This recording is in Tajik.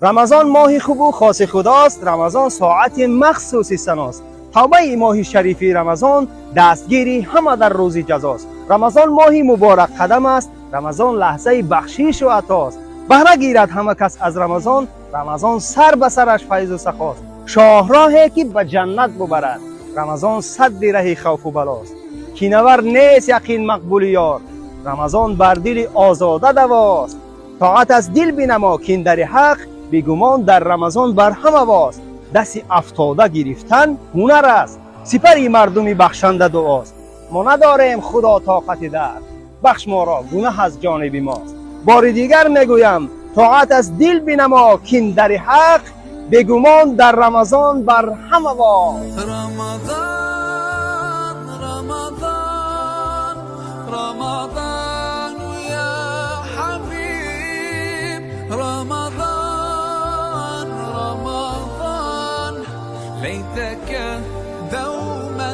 Рамазон моҳи хубу хоси Худост, Рамазон соати махсуси саност. Тавбаи моҳи шарифи Рамазон дастгири ҳама дар рӯзи ҷазост. Рамазон моҳи муборак қадам аст, Рамазон лаҳзаи бахшишу атост. Баҳра гирад ҳама кас аз Рамазон, Рамазон сар ба сараш файзу сахост. Шоҳроҳе ки ба ҷаннат бубарад, Рамазон садди раҳи хавфу балост. Кинавар нест яқин мақбули ёр, Рамазон бар дили озода давост. Тоат аз дил бинамо, кин дари ҳақ бегумон дар Рамазон бар ҳама вост. Дасти афтода гирифтан ҳунар аст, сипари мардуми бахшанда дуост. Мо надорем, Худо, тоқати дард, бахш моро, гунаҳ аз ҷониби мост. Бори дигар мегӯям, тоат аз дил бинамо, кин дари ҳақ бегумон дар Рамазон бар ҳама вост. رمضان، رمضان، رمضان يا حبيب، رمضان، رمضان، ليتك دوما.